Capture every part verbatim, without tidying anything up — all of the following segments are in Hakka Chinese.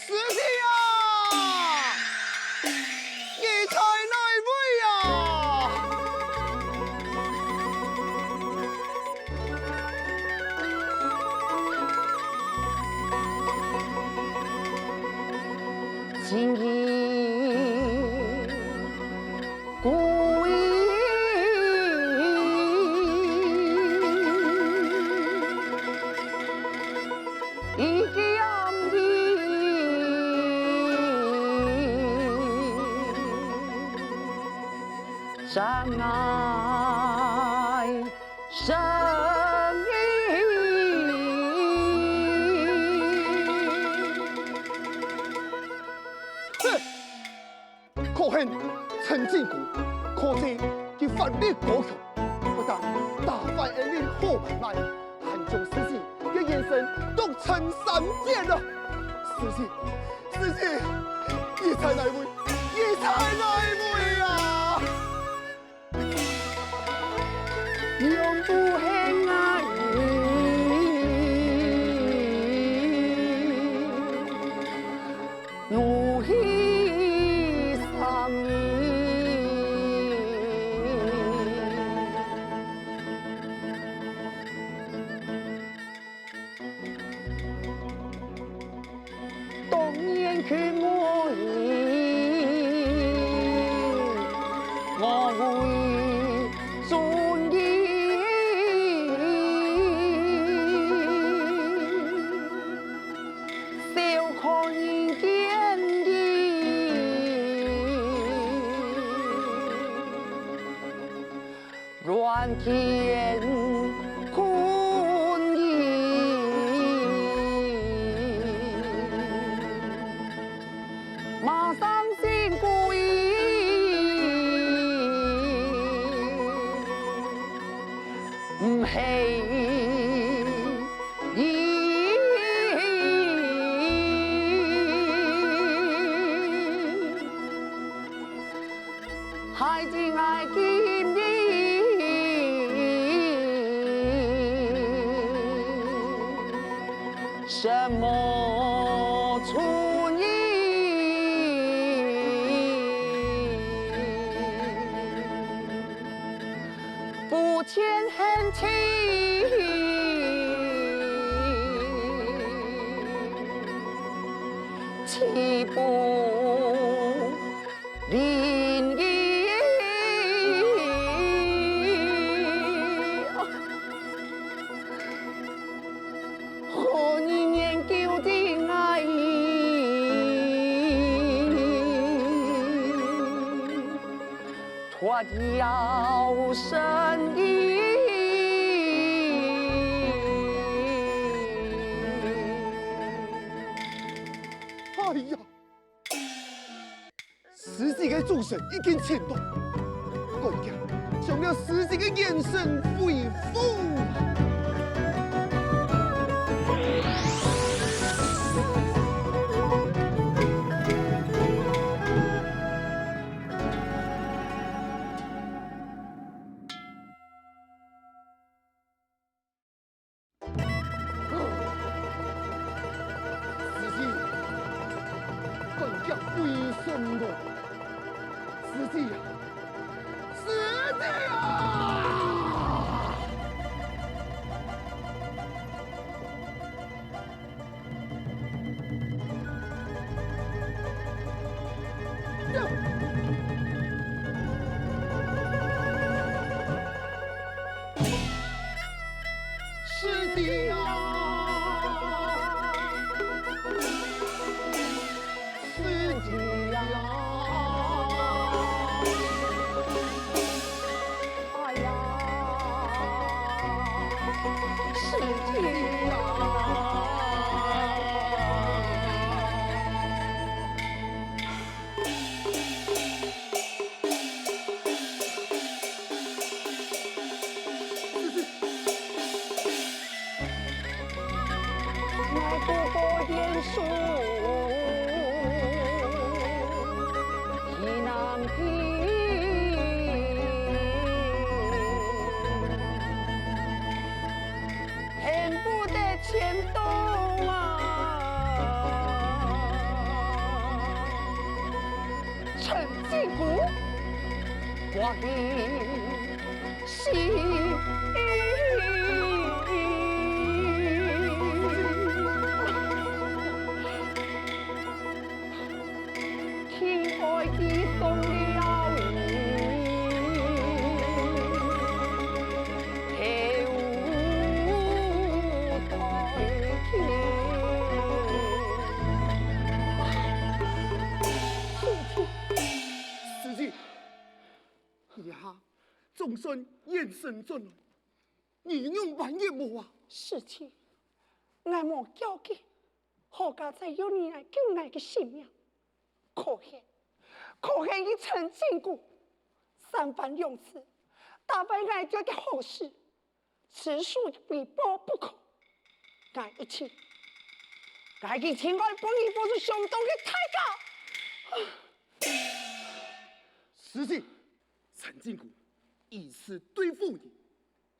師弟啊，你在哪位啊？今日 故意一劍的障礙生命。哼！ 可恨陳靖國，可惜佢法力高強，不但打壞恩人好買賣，還將師姊个元神奪成三截了。師姊，師姊，你在哪位？你在哪位啊？ 永不恨啊！怒氣上面。當年佢無理，我為忠義，笑看人間的 亂乾坤地，罵聲盡歸，毋係義。 害得𠊎今日身無寸印，不見痕跡。岂不淋雨？何日研究的爱意，脱要生意。哎呀！ 世子个主神已經前到，趕緊將了世子个元神恢復啊！世子，趕緊回神來！世子啊，世子啊！ 世子啊！世子啊！哎呀，世子啊！ 恨不得千刀啊！陈靖姑，我的心。 天爱地动了，天无代天。世子，这下总算元神转来，你仰般样无啊？世子， 𠊎無叫佢，何家再有人來救𠊎个性命？可恨，可恨佢陳靖姑，三番兩次打敗𠊎兜个好事，此事為報不可。𠊎一定，𠊎一定愛分佢付出相當个代價。世子，陳靖姑如此對付你，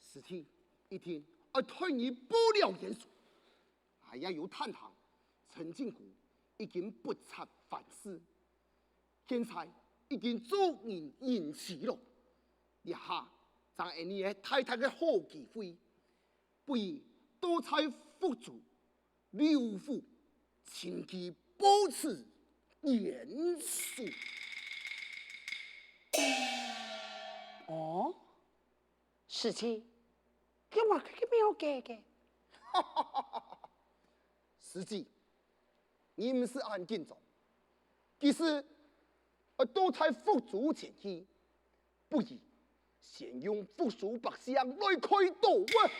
世子一定愛替你報了冤仇。 𠊎也有探聽，陳靖姑已經不察凡事，現在已經做人人妻了。這下正係你个大大个好機會，不如到在福州劉府，尋佢報此冤仇。哦， 世子，佢嘛係个妙計个。世子，你毋使恁緊張。其實，愛到在福州前去，不如先用福州百姓來開刀啊！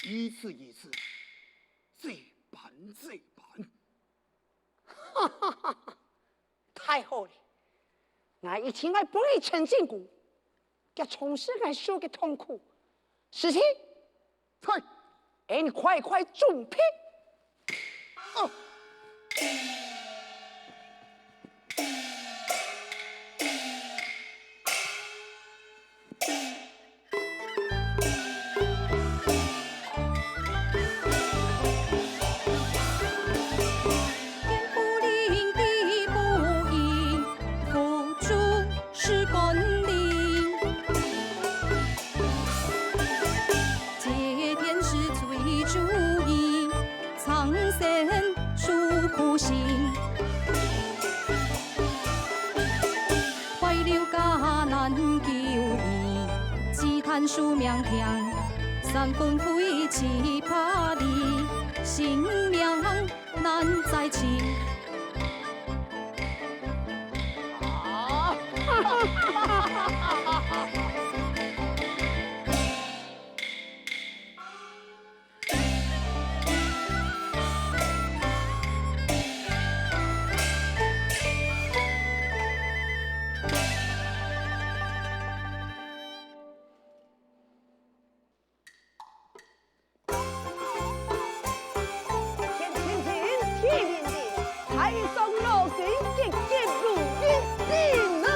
如此如此，這般這般。 太好了！𠊎一定愛分佢陳靖姑，佢從事𠊎受个痛苦。世子，在，你快快準備！啊！ 天不灵，地不应，福州是甘霖。借天时催竹難救醫，只嘆壽命長，三分灰七百里，性命難再尋。天天天，地地地，海上老君，急急如律令啊！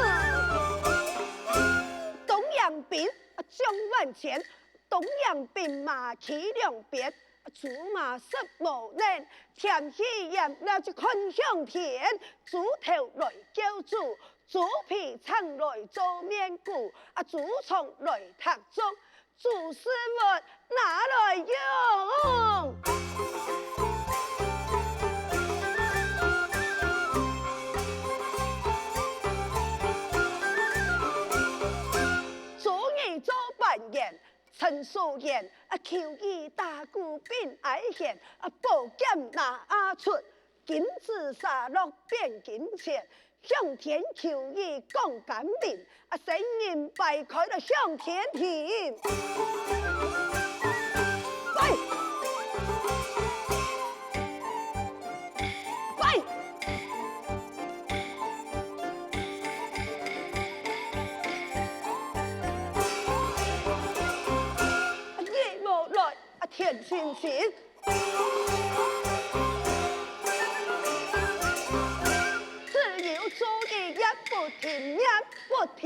东洋兵，啊，將萬千， 东洋兵馬企兩邊，豬嫲食無能，添氣炎了就看向天，豬頭來叫主，豬皮撐來做面糊，啊，豬腸來䌈粥，豬屎朏拿來用。 豬耳做粄圓， 蒸酥圓，啊，求雨打鼓拚哀絃，啊，寶劍拿啊出，金子灑落扁金錢，向天求雨降甘霖，啊，仙人擺開了向天庭。拜！拜！ 啊，雨無來，啊，天清清。只有豬耳也不停，也不停。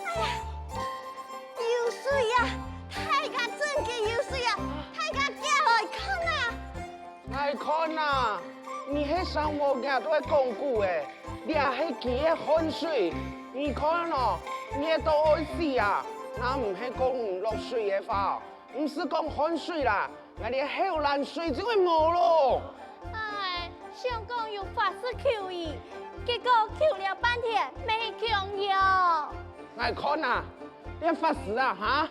哎呀，有水啊！大家真个有水啊！大家行來看啊！𠊎看啊，你係生無額來講古个，這係佢个汗水。你看哦，熱到愛死啊！若毋係講毋落水个話， 毋使講汗水啦，𠊎連口瀾水就會無咯。唉，想講有法師求雨，結果求了半天，乜係強藥。𠊎看啊，這法師啊，哈，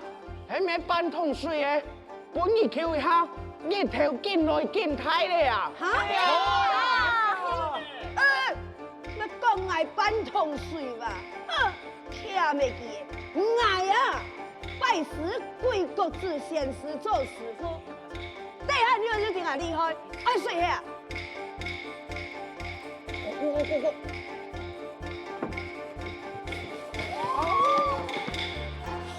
係毋係半桶水个？分你求一下，日頭緊來緊大咧啊！哈？啊！呃，你講𠊎半桶水吧？哼！ 忒無知，𠊎啊，拜師歸國子先師做師傅，這下你就知𠊎厲害，愛水係啊？水！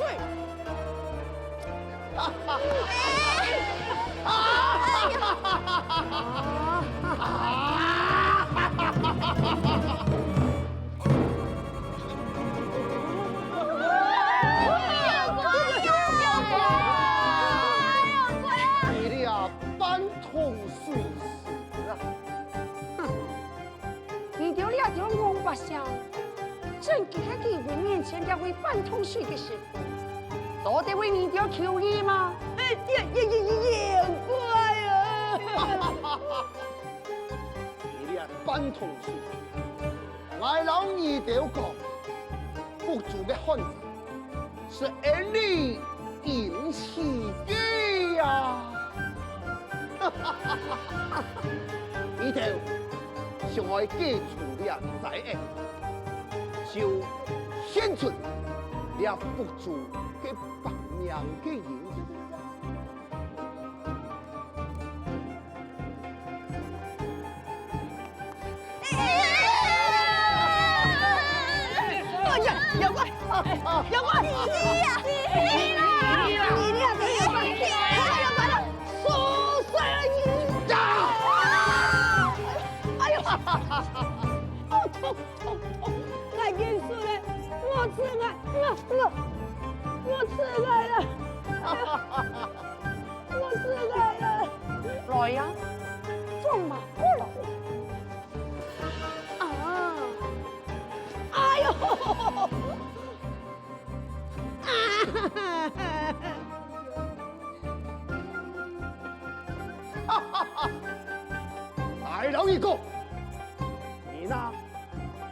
你這半桶水屎啊！哼！ 你兜這兜戇百姓，真經係佢兜面前這位半桶水个師傅，做得為你兜求雨嗎？哎，也，也，也，也怪啊！你這半桶水，𠊎摎你兜講，福州个漢人 係恁樣引起个啊！你兜想愛解除這災厄，就獻出這福州个百名个英雄。 哎呀，妖怪，妖怪！你呀，你呀，你呀，妖怪，妖怪了，收拾你！呀！哎呦，好痛，痛，痛！𠊎認輸了，我知𠊎，我，我，我知𠊎了。哎呦， 我知𠊎了。來呀，放馬過來。啊！哎呦！啊！你講，你那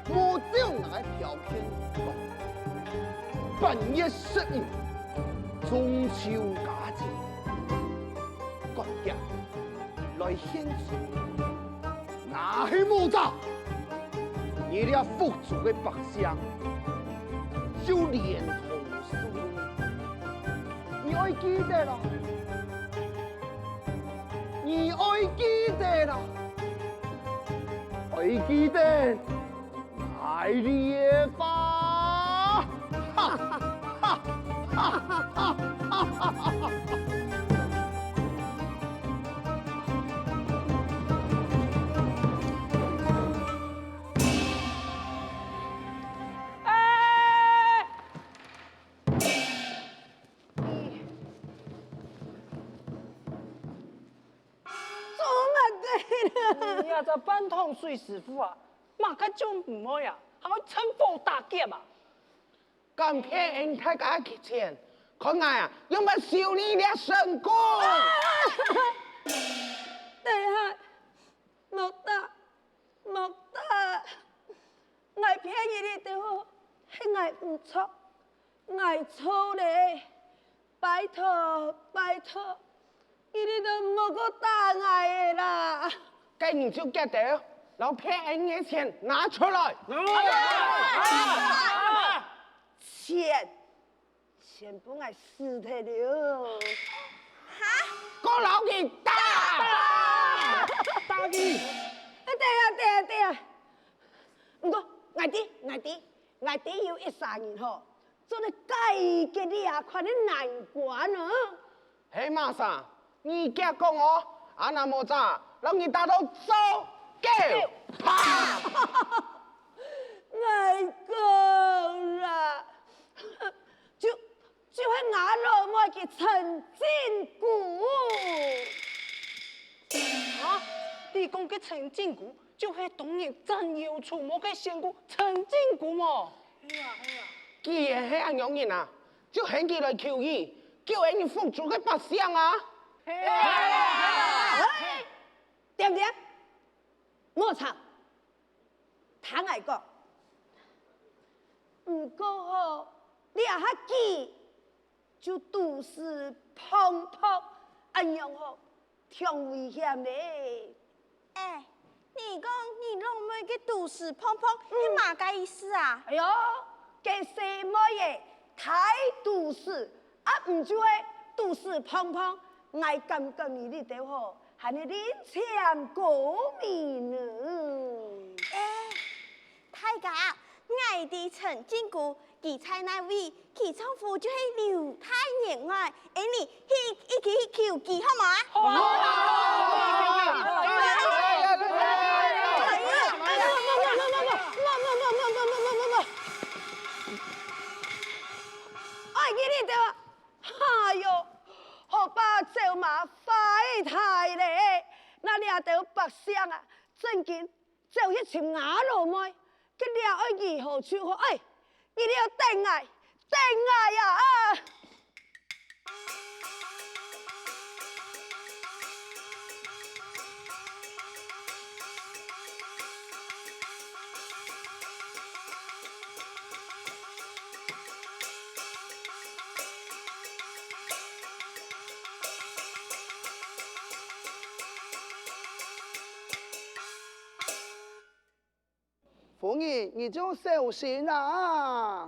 無照𠊎个條件講，八月十日，中秋佳節，趕緊來獻祭。若係無照，你這福州个百姓就連同數你。你愛記得哦！ 你愛記得啦，愛記得𠊎這話。哎！ 做麼个啦？你啊，這半桶水師傅啊，麼个就毋會啊，還會趁火打劫啊？敢騙人大家个錢，看𠊎啊，仰般收你這身骨！等下，莫打，莫打！ 𠊎騙你兜，係𠊎毋著，𠊎錯咧，拜託，拜託，你兜莫過打𠊎个啦！該你就遽兜，摎騙人个錢拿出來！錢！ 全部𠊎使忒了。哈？過摎佢打！打！打佢！啊，對啊，對啊，對啊！毋過，𠊎知，𠊎知，𠊎知有一儕人吼，做得解決這款个難關啊！係麼儕？你遽講哦！啊若無就，摎你打到做狗！啪！𠊎講啦！ 就，就係吾老妹佢陳靖姑。啊，你講个陳靖姑，就係當年斬妖除魔个仙姑陳靖姑無？係啊，係啊。既然係恁樣人啊，就喊佢來求你，救𠊎等福州个百姓啊！係啊！哎，恬恬，莫吵！ 聽𠊎講，毋過吼，這下佢就肚屎膨膨，恁樣吼，忒危險咧。哎，你講你老妹个肚屎膨膨，係麼个意思啊？哎喲，該細妹仔大肚屎，啊毋就係肚屎膨膨，𠊎感覺你這兜吼， 還係另添過敏呢。哎，大家，𠊎知陳靖姑佢在哪位，佢丈夫就係劉大員外，𠊎等去，一起去求佢，好無啊？好啊！哎，你這兜啊！ 哎喲，河壩走馬壞忒咧！那這兜百姓啊，正經走去尋吾老妹，該這愛如何處好？哎，你兜等𠊎，等𠊎啊！ 夫人，你就小心啊！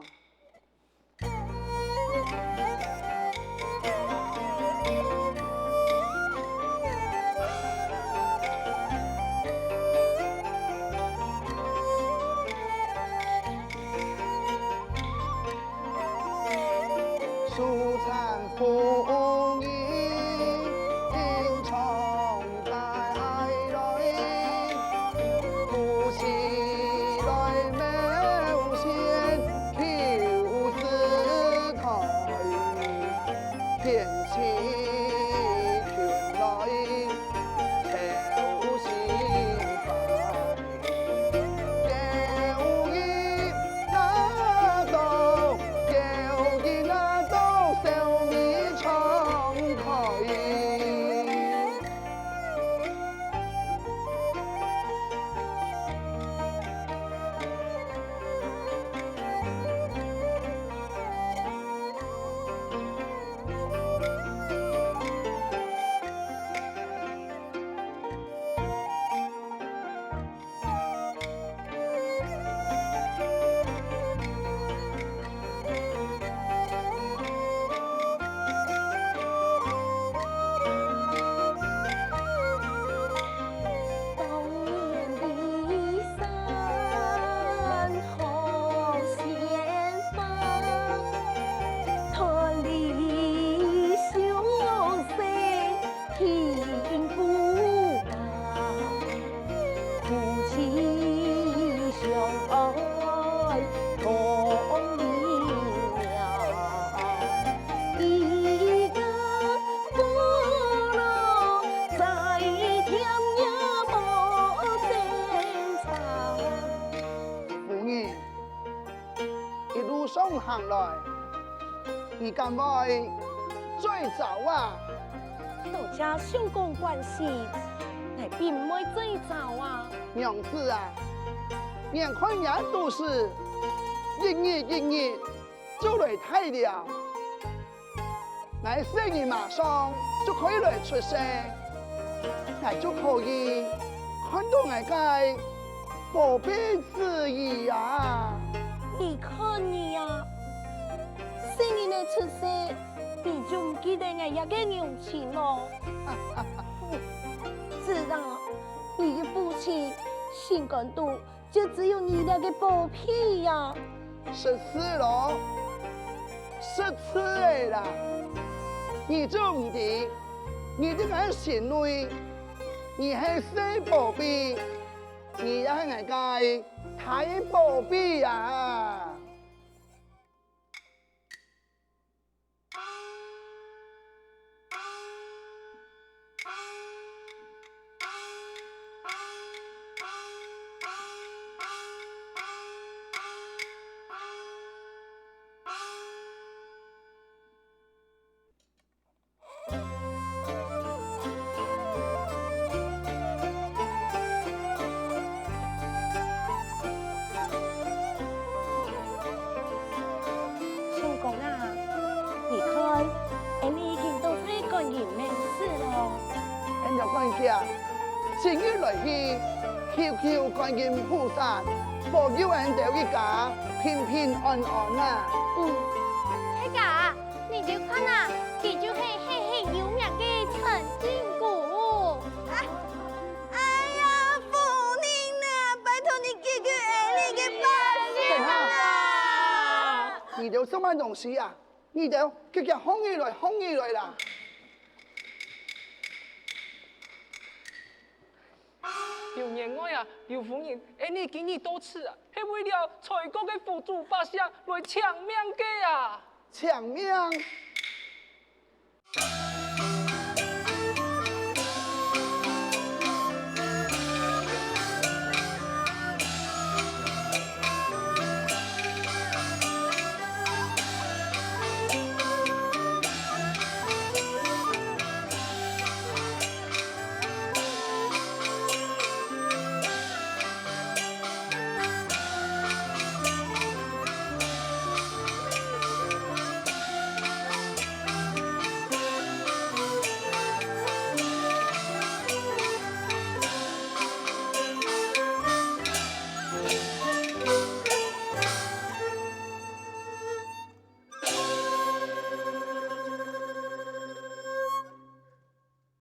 行來，你敢會醉著啊？多謝相公關心，𠊎並毋會醉著啊。娘子啊，眼看你肚屎一日一日就來大了， 𠊎細人馬上就可以來出世，𠊎就可以看著𠊎个寶貝子女啊！你看你啊，細人仔出世，你就毋記得𠊎這个娘親囉。子啊，你个父親心肝肚 就只有你這个寶貝呀。失勢囉，失勢仔啦！你就毋知，你在𠊎心內，你係細寶貝，你也係𠊎个大寶貝啊！ 相公啊，你看，𠊎俚已經到在觀音面前囉。𠊎兜趕遽，即日來去，求求觀音菩薩，保佑𠊎兜一家平平安安啊！嗯，大家， 你兜看啊，佢就係赫赫有名个陳金姑。哎呀，夫人啊，拜託你救救𠊎俚个百姓啊！你兜什麼東西啊？你兜遽遽䟘起來，䟘起來啦！劉員外啊，劉夫人，𠊎俚今日到此啊，係為了在各个府中百姓來請命个啊！ 請命？